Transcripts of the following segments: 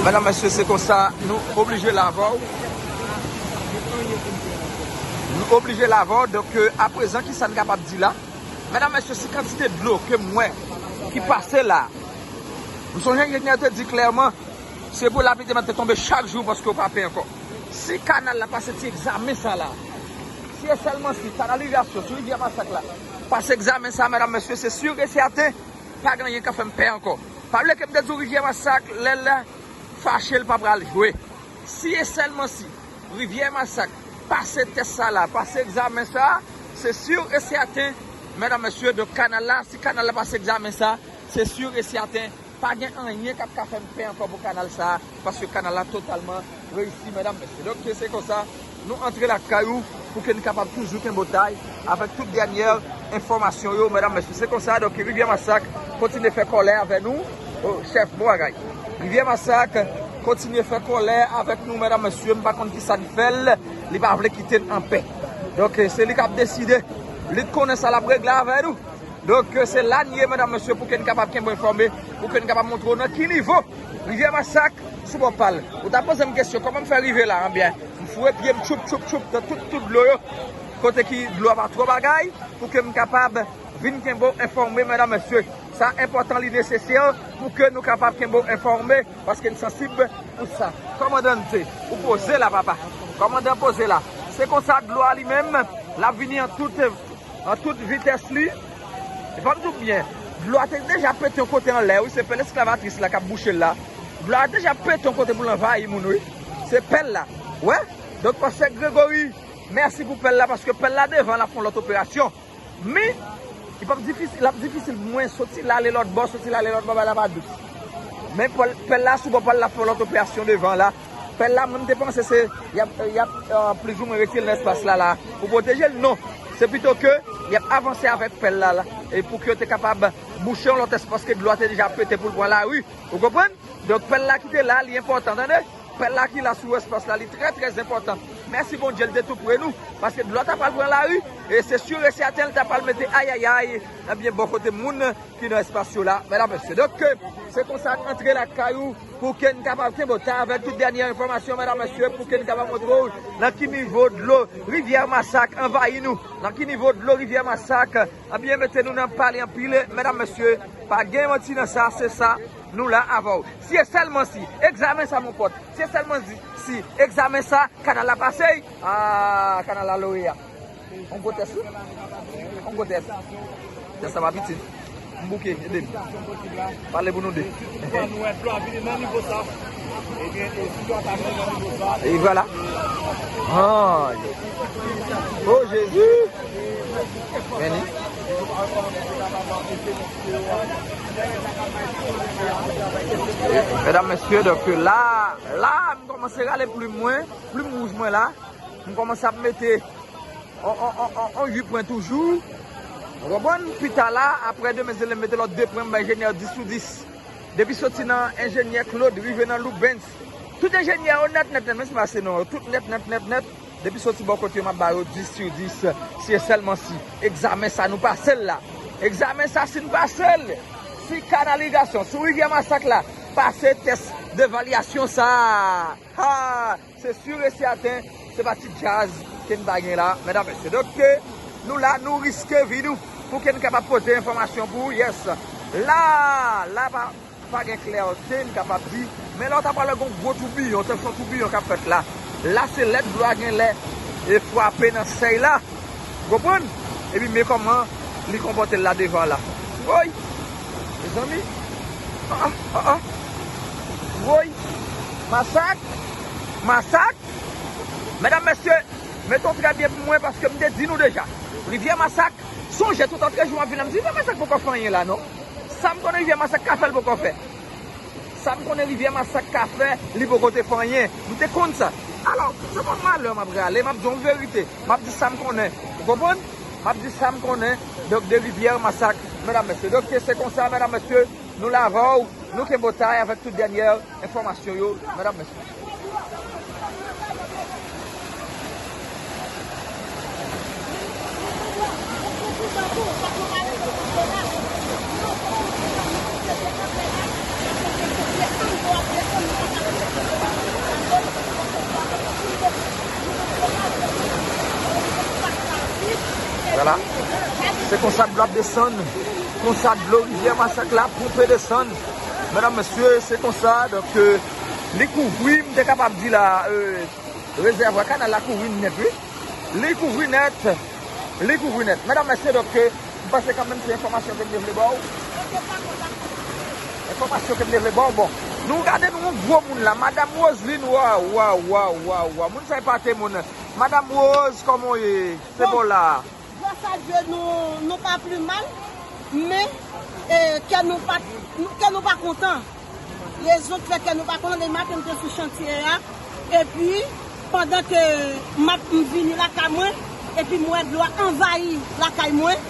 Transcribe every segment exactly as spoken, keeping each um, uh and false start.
Medam, mesye, se konsa, nou oblije la avè w. Nou oblije la avè w. Donk, euh, aprezan, kisa n kapab di la? Medam, mesye, si kantite dlo ke m wè ki pase la, m sonje enjenyè te di klèman, se pou lapli te mèt tonbe chak jou paske yo pa pè ankò. Si kanal la pase ti egzamen sa la, si e sèlman si kanalizasyon sou Rivyè Masak la pase egzamen sa, medam, mesye, se si e sèten, pa gen anyen k ap fè m pè ankò. Pa bliye ke m te di w Rivyè Masak, lè l fache, l pa pral jwe. Si e sèlman si Rivyè Masak pase tès sa la, pase egzamen sa, se si e sèten, medam, mesye, donk kanal la, si kanal la pase egzamen sa, se si e sèten, pa gen anyen k ap ka fè m pè ankò pou kanal sa, paske kanal la totalman reyisi, medam, mesye. Donk, se konsa, nou antre lakay ou pou ke n kapab toujou kenbe w avèk tout dènyè enfòmasyon yo, medam, mesye. Se konsa, donk, Rivyè Masak kontinye fè kòlè avè nou. Oh, chèf, bon bagay. Rivyè Masak kontinye fè kòlè avèk nou, medam, mesye. M pa konn kisa k fè l, li pa vle kite n anpè. Donk, se li k ap deside. Li t konnen sa l ap regle avè nou. Donk, se la n ye, medam, mesye, pou ke n kapab kenbe w enfòme, pou ke n kapab montre w nan ki nivo Rivyè Masak sou bò pa l. Ou ta poze m kesyon, kòman m fè rive la? Ebyen, m foure pye m, tchoup, tchoup, tchoup, nan tout, tout dlo yo. Kote ki dlo a pa twò bagay, pou ke m kapab vin kenbe w enfòme, medam, mesye. Sa enpòtan, li nesesè pou ke nou kapab kenbe w enfòme, paske n sansib pou sa. Kòmandan, te, ou poze la, papa. Kòmandan poze la. Se konsa dlo a li menm, l ap vini an tout, an tout vitès li. E fò m di w byen, dlo a te deja pete yon kote anlè, wi, se pèl esklavatris la k ap bouche l la. Dlo a deja pete yon kote pou l anvayi moun, wi. Se pèl la. Wè? Donk, pastè Gregory, mèsi pou pèl la, paske pèl la devan, l ap fè yon lòt operasyon. Men, li p ap difisil, l ap difisil pou mwen soti la ale lòt bò, soti la ale lòt bò, bagay la pa dous. Men pèl, pèl la sou bò pa l, l ap fè yon lòt operasyon devan la. Pèl la, mwen, m te panse se, y ap, y ap, euh, plizoumwen retire l nan espas la, la, pou pwoteje l. Non. Se pito ke y ap avanse avèk pèl la, la, e pou ke yo te kapab bouche yon lòt espas, paske dlo a te deja pete pou l pran lari. Ou konprann? Donk, pèl la ki te la, li enpòtan, tande? Pèl la ki la sou espas la, li trè, trè enpòtan. Mèsi Bondye, li te tou pre nou, paske dlo a ta pral pran lari, e se si e sèten, li ta pral mete ayayay, ebyen, bò kote moun ki nan espas yo la, medam, mesye. Donk, se konsa n antre lakay ou, pou ke n kapab kenbe w avèk tout dènyè enfòmasyon, medam, mesye, pou ke n kapab montre w nan ki nivo dlo Rivyè Masak anvayi nou, nan ki nivo dlo Rivyè Masak, ebyen, mete nou nan pale anpil, medam, mesye, pa gen manti nan sa, se sa, nou la avè w. Si e sèlman si, egzamen sa, mon pòt, si e sèlman si, si egzamen sa, kanal la pase, ah, kanal la loye a. On gwo tès, wi. On gwo tès. Tès la pa piti. M bouke, ede m. Pale pou nou de. E vwala. Oh, oh, Jezi. Vini. Medam, mesye, donk la, la, m kòmanse rale plim mwen, plim wouj mwen la. M kòmanse ap mete on, on, on, on, on uit pwen toujou. Ou konprann? Pita la, apre demen, se lè m mete lòt de pwen, m bay enjenyè dis sou dis. Depi soti nan enjenyè Claude, rive nan Loubens. Tout enjenyè yo nèt, nèt, nèt, menm si m pase non, yo tout nèt, nèt, nèt, nèt. Depi soti bò kote yo, m ap ba yo dis sou dis. Si e sèlman si egzamen sa nou pase l la. Egzamen sa, si n pase l, si kanalizasyon, sou Rivyè Masak la, pase tès devalyasyon sa. Ha! Se si e sèten, se pa ti djaz ke n pa gen la, medam, mesye. Donk, ke nou la, nou riske vi nou pou ke n kapab pote enfòmasyon pou ou, yes. La, la pa, pa gen klète, m kapab di. Men la, w ta pral wè gon gwo toubiyon, tankou yon toubiyon k ap fèt la. La, se lè dlo a gen lè e frape nan sèy la. Ou konprann? Epi men kòman li konpòte l la devan la. Woy! Mezanmi! Ah, ah, ah, ah. Woy! Masak! Masak! Medam, mesye, mete w trè byen pou mwen, paske m te di nou deja. Rivyè Masak, sonje tout antre jou m ap vin la, m di Rivyè Masak poko fè anyen la, non. Sa m konnen Rivyè Masak ka fè, l poko fè. Sa m konnen Rivyè Masak ka fè, li poko te fè anyen. M te konn sa. Alò, se pa malè m ap rale, m ap di yon verite. M ap di sa m konnen. Ou konprann? M ap di sa m konnen. Donk, de Rivyè Masak, medam, mesye. Donk, se konsa, medam, mesye, nou la avè w, nou kenbe w avèk tout dènyè enfòmasyon yo, medam, mesye. Se konsa dlo ap desann. Konsa dlo rivyè Masak la ap ponpe desann. Medam, mesye, se konsa. Donk, euh, li kouvri, m te kapab di la, euh, rezèvwa kanal la kouvri nèt, wi. Li kouvri nèt. Li kouvri nèt. Medam, mesye, donk, euh, m panse kanmenm se enfòmasyon ke m te vle ba w. Enfòmasyon ke m te vle ba w. Bon, nou gade nou yon gwo moun la. Madam Roseline, waw, waw, waw, waw, waw. Moun sa epate moun. Madam Rose, kòman w ye? Se bon la. Gras a Dye, nou, nou pa pli mal, men, eh, kè nou pa, kè nou pa kontan. Rezon k fè kè nou pa kontan, depi maten nou te sou chantye a, epi pandan ke m ap, m vini lakay mwen, epi m wè dlo a anvayi lakay mwen,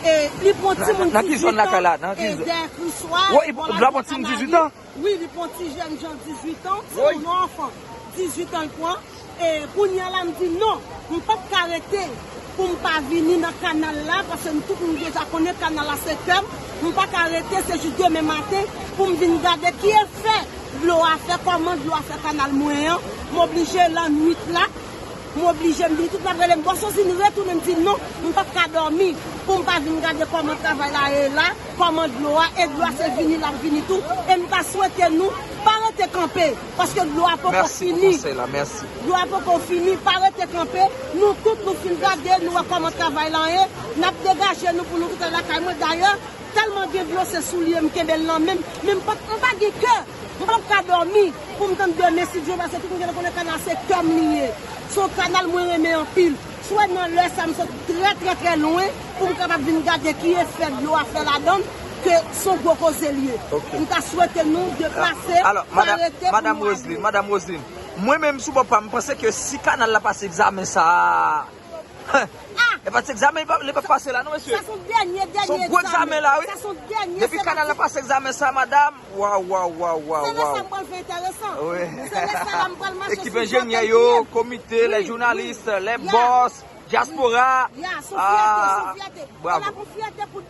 e li pran yon timoun dizuit an, e dèyè Kriswa, e bò lakay mari. Wi, li pran ti jèn jan dizuit an, ti moun anfan, dizuit an l pran. E kounye a la, m di non, m p ap ka rete pou m pa vini nan kanal la, paske nou tout moun deja konnen kanal la se kè m. M pa ka rete, se jis demen maten pou m vin gade ki efè dlo a fè, kòman dlo a fè kanal mwen an. M oblije lannwit la, m oblije m vini, tout moun ap rele m, "Bòs Roseline, retounen." M di non, m p ap ka dòmi pou m pa vin gade kòman travay la ye la. Kòman dlo a, e dlo a se vini, l ap vini tou. E m ta swete nou pa rete kanpe, paske dlo a poko fini. Dlo a poko fini, pa rete kanpe. Nou tout nou fin gade, nou wè kòman travay la ye. N ap degaje nou pou nou tounen lakay mwen. Dayè, tèlman gen dlo, se soulye m kenbe l nan men m. Men m pa, m pa gen kè. M p ap ka dòmi pou m tann demen, si Dye vle, paske tout moun gentan konnen kanal se kè m li ye. Se yon kanal mwen renmen anpil. Swa nan lè sa, m sot trè, trè, trè lwen pou m kapab vin gade ki efè dlo a fè ladan l, ke se yon gwo koze l ye. M ta swete nou deplase, pa rete pou nou ale. Madam Roseline, Madam Roseline, mwen menm sou bò pa m, m panse ke si kanal la pase egzamen sa a, e pa ti egzamen li p ap, li p ap pase la non, mesye. Sa se yon dènye, dènye egzamen. Se yon gwo egzamen la, wi. Sa se yon dènye. Depi kanal la pase egzamen sa, madam, waw, waw, waw, waw, waw. Se lè sa m pral vin enteresan. Wi. Se lè sa la m pral mache sou dlo yo, komite, les journalistes, les boss, dyaspora. Ya, se yon fyète, se yon fyète. Bravo. E n ap yon fyète pou,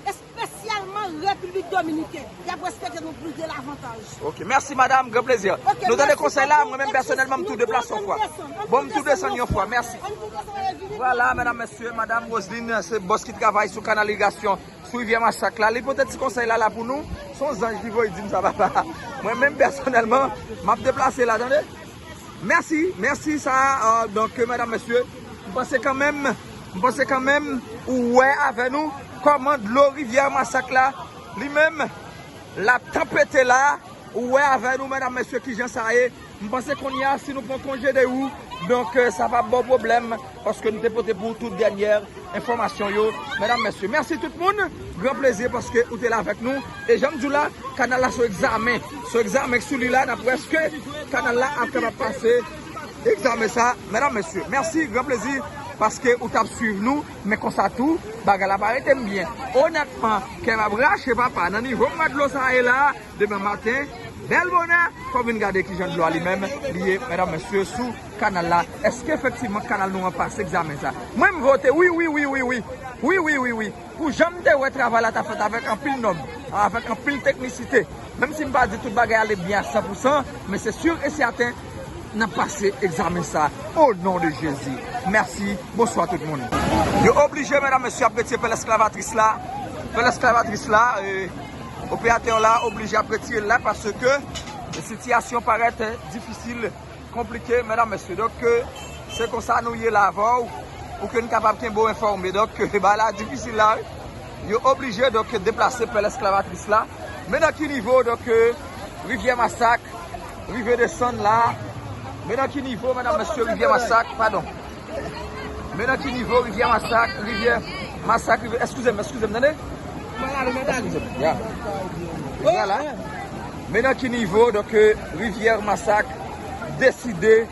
espesyalman Repiblik Dominikèn. Y ap respekte nou plis de lavantaj. Ok, mèsi madam, gran plezi. Nou tande konsèy la, mwen menm pèsonèlman m tou deplase yon fwa. Bon, m tou desann yon fwa, mèsi. Vwala, medam, mesye, madam Roseline, se bòs ki travay sou kanal irigasyon, sou rivyè Masak la. Li pote ti konsèy la la pou nou. Se yon zanj ki voye di m sa, papa. Mwen menm pèsonèlman, m ap deplase la, tande. Mèsi, mèsi sa, euh, donk, medam, mesye, m panse kanmenm, m panse kanmenm, ou wè avè nou kòman dlo rivyè Masak la, li menm, l ap tanpete la, ou wè avè nou, medam, mesye, kijan sa ye. M panse kounye a, si nou pran konje de ou, donk, euh, sa p ap ba w pwoblèm, paske nou te pote pou ou tout dènyè enfòmasyon yo. Medam, mesye, mèsi tout moun. Gran plezi paske ou te la avèk nou. E jan m di w la, kanal la se yon egzamen. Se yon egzamen k sou li la, n ap wè èske kanal la ap kapab pase egzamen sa. Medam, mesye, mèsi, gran plezi paske ou t ap swiv nou. Men konsa tou, bagay la pa rete m byen. Onètman, kè m ap rache, papa, nan nivo m wè dlo sa ye la. Demen maten, bèl bonè, fò w vin gade kijan dlo a li menm li ye, medam, mesye, sou kanal la. Èske efektivman kanal nou an pase egzamen sa? Mwen, m vote wi, wi, wi, wi, wi. Wi, wi, wi, wi. Pou jan m te wè travay la t ap fèt avèk anpil nòm, avèk anpil teknisite. Menm si m pa di tout bagay ale byen a san pou san, men se si e sèten, n ap pase egzamen sa. O non de Jezi. Mèsi. Bonswa tout moun. Yo oblije, medam, mesye, ap retire pèl esklavatris la. Pèl esklavatris la, e, operatè la oblije ap retire l la paske sitiyasyon parèt difisil, konplike, medam, mesye. Donk, e, se konsa nou ye la avè w, pou ke n kapab kenbe w enfòme. Donk, e, bagay la difisil la, wi. Yo oblije, donk, deplase pèl esklavatris la. Men nan ki nivo, donk, e, rivyè Masak rive desann la. Men nan ki nivo, medam, mesye, rivyè Masak, padon. Men nan ki nivo rivyè Masak, rivyè Masak rive, eskize m, eskize m, tande? Eskize m, ya. Vwala. Men nan ki nivo, donk, e, rivyè Masak deside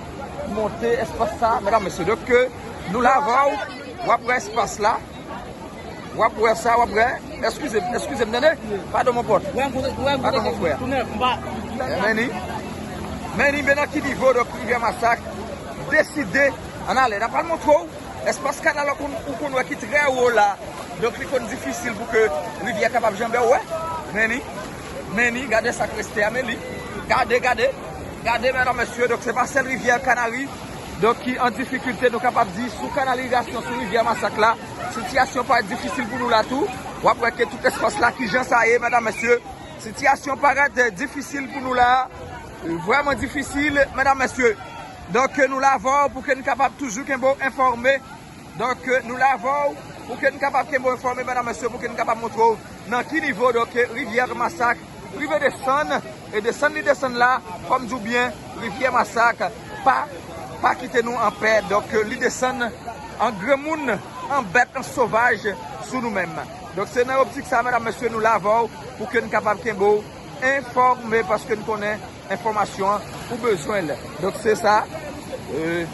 monte espas sa, medam, mesye. Donk, e, nou la avè w, w ap wè espas la. W ap wè sa, w ap wè. Eskize m, eskize m, tande? Padon, mon pote. Padon, mon frè. Men ni, men ni, men nan ki nivo, donk, rivyè Masak deside ann ale. N ap al montre w espas kanal la, ou konn, ou konn wè ki trè wo la. Donk, li konn difisil pou ke rivyè kapab janbe, w wè. Men ni, men ni, gade sa k reste a, men li. Gade, gade, gade, medam, mesye. Donk, se pa sèl rivyè Kanari, donk, ki an difikilte, nou kapab di, sou kanal irigasyon, sou rivyè Masak la. Sitiyasyon parèt difisil pou nou la tou. W ap wè ke tout espas la, kijan sa ye, medam, mesye. Sitiyasyon parèt, eh, difisil pou nou la. Vrèman difisil, medam, mesye. Donk, nou la avè w pou ke n kapab toujou kenbe w enfòme. Donk, nou la avè w pou ke n kapab kenbe w enfòme, medam, mesye, pou ke n kapab montre w nan ki nivo, donk, Rivyè Masak rive desann, e desann li desann la, fò m di w byen, Rivyè Masak pa, pa kite nou anpè. Donk, li desann an granmoun, an bèt, an sovaj sou nou menm. Donk, se nan optik sa, medam, mesye, nou la avè w pou ke n kapab kenbe w enfòme, paske n konnen enfòmasyon an, ou bezwen l. Donk, se sa. Euh.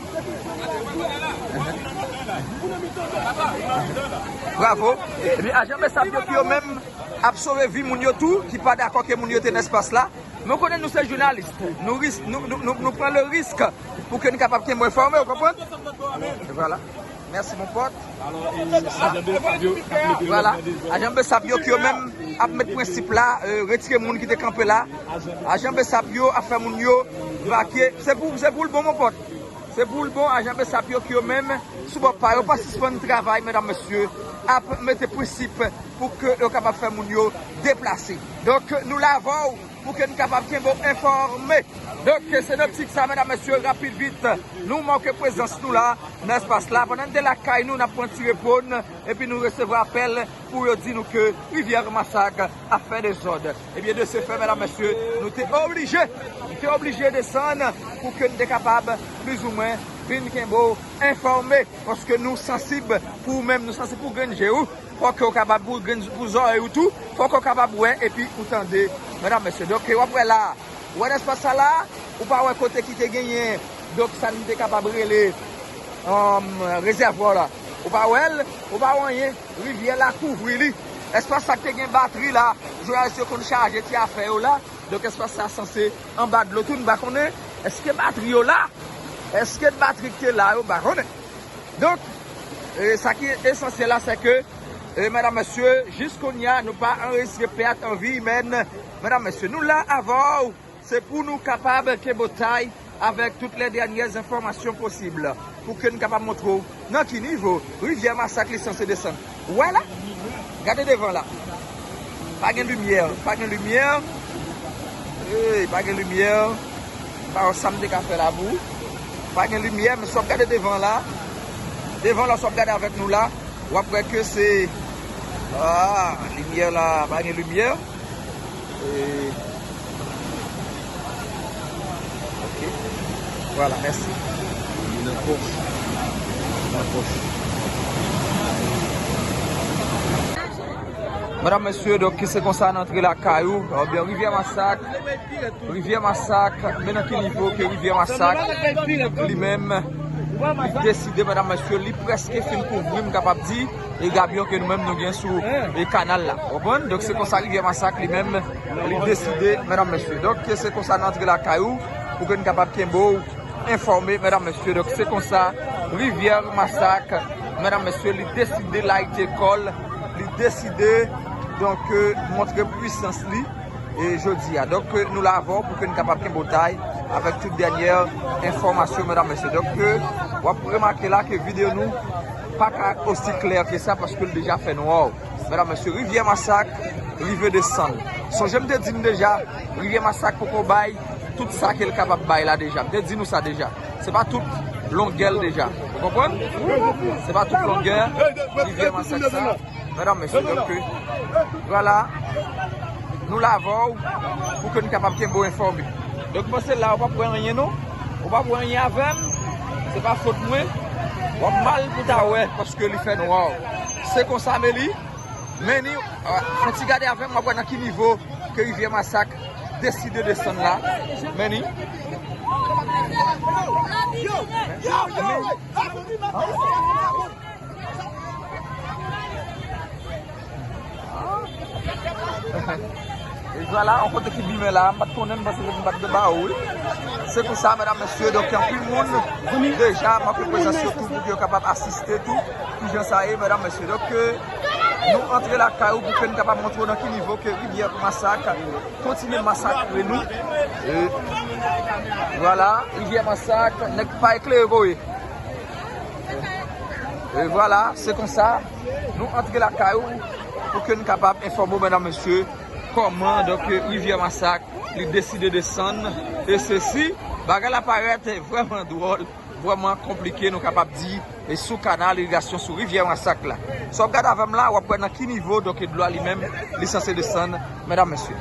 Bravo. Ebyen, ajan B S A P yo ki yo menm ap sove vi moun yo tou, ki pa dakò ke moun yo te nan espas la. Men w konnen nou se jounalis. Nou ris-, nou, nou, nou, nou pran le risk pou ke n kapab kenbe w enfòme, w konprann? Vwala. Mèsi, mon pòt. Vwala. Ajan B S A P yo ki yo menm ap met prensip la, euh, retire moun ki te kanpe la. Ajan B S A P yo ap fè moun yo vakye. Se pou, se pou l bon, mon pòt. Se pou l bon, ajan B S A P yo ki yo menm sou bò pa yo pa sispann travay, medam, mesye, ap mete prensip pou ke yo kapab fè moun yo deplase. Donk, nou la avè w pou ke n kapab kenbe w enfòme. Donk, se nan optik sa, medam, mesye, rapid, vit, nou make prezans nou la, nan espas la. Pandan n te lakay nou, n ap pran ti repo n, epi nou resevwa apèl pou yo di nou ke Rivyè Masak ap fè dezòd. Ebyen, de se fè, medam, mesye, nou te oblije, nou te oblije desann pou ke n te kapab, plizoumwen, vin kenbe w enfòme, paske nou sansib pou ou menm, nou sansib pou grenn je w. Fòk ou kapab pou grenn, pou zòrèy ou tou, fòk ou kapab wè epi ou tande, medam, mesye. Donk, w ap wè la, ou wè nan espas sa la, ou pa wè kote ki te genyen, donk, sa n te kapab rele, um, rezèvwa la. Ou pa wè l, ou pa wè anyen, rivyè la kouvri li. Espas sa ki te gen batri la, jounalis yo konn chaje ti afè yo la, donk, espas sa sanse anba dlo tou, n pa konnen, èske batri yo la? Èske batri ki te la yo, pa konnen. Donk, e, sa ki esansyèl la, se ke, e, medam, mesye, jis kounye a, nou pa anrejistre pèt an vi imèn. Medam, mesye, nou la avè w. Se pou nou kapab kenbe w tay avèk tout lè dènyè enfòmasyon posib pou ke n kapab montre w nan ki nivo Rivyè Masak li sanse desann. Ou wè la? Gade devan la. Pa gen limyè, pa gen limyè. Ey, pa gen limyè. Pa wè sa m te ka fè la pou ou. Pa gen limyè, men si w ap gade devan la, devan la, si w ap gade avèk nou la, w ap wè ke se, ah, limyè la, pa gen limyè. E, ok. Vwala, mèsi. Li nan pòch. Li nan pòch. Medam, mesye, donk, se konsa n antre lakay ou. Ebyen, Rivyè Masak, Rivyè Masak, men nan ki nivo ke Rivyè Masak, li menm, li deside, medam, mesye, li prèske fin kouvri, m kapab di, e gabyon ke nou menm nou gen sou, e kanal la. Ou konprann? Donk, se konsa Rivyè Masak, li menm, li deside, medam, mesye. Donk, se konsa n antre lakay ou, pou ke n kapab kenbe w enfòme, medam, mesye. Donk, se konsa, Rivyè Masak, medam, mesye, li deside layite kò l, li deside, donk, euh, montre pwisans li, e jodi a. Donk, euh, nou la avè w pou ke n kapab kenbe w tay avèk tout dènyè enfòmasyon, medam, mesye. Donk, euh, w ap remake la ke videyo nou pa ka osi klè ke sa, paske l deja fè nwa. Medam, mesye, Rivyè Masak rive desann. Sonje m te di n deja, Rivyè Masak poko bay tout sa ke l kapab bay la deja. M te di nou sa deja. Se pa tout longè l deja. Ou konprann? Se pa tout longè Rivyè Masak sa. Medam, mesye, donk, vwala, nou la avè w pou ke n kapab kenbe w enfòme. Donk, panse la, ou p ap wè anyen, non? Ou p ap wè anyen avè m. Se pa fòt mwen. W ap mal pou ta wè, paske li fè nwa. Se konsa, Meli. Men ni, ah, fè ti gade avè m, w ap wè nan ki nivo ke Rivyè Masak deside desann la. Men ni. E vwala, yon kote ki bimen la, m pa t konnen, m panse se pou m pa t de ba ou, wi. Se konsa, medam, mesye, donk, anpil moun deja make prezans yo tou pou ke yo kapab asiste tou. Kijan sa ye, medam, mesye? Donk, euh, nou antre lakay ou pou ke n kapab montre w nan ki nivo ke Rivyè Masak kontinye masakre nou. E, vwala, Rivyè Masak, nèg pa eklere ko ye. E vwala, se konsa, nou antre lakay ou pou ke nou kapab enfòme w, medam, mesye, kòman, donk, rivyè Masak, li deside desann, e sesi, bagay la parèt vrèman dwòl, vrèman konplike, nou kapab di, e sou kanal irigasyon sou rivyè Masak la. Sa w ap gade avè m la, w ap wè nan ki nivo, donk, dlo a li menm, li sanse desann, medam, mesye.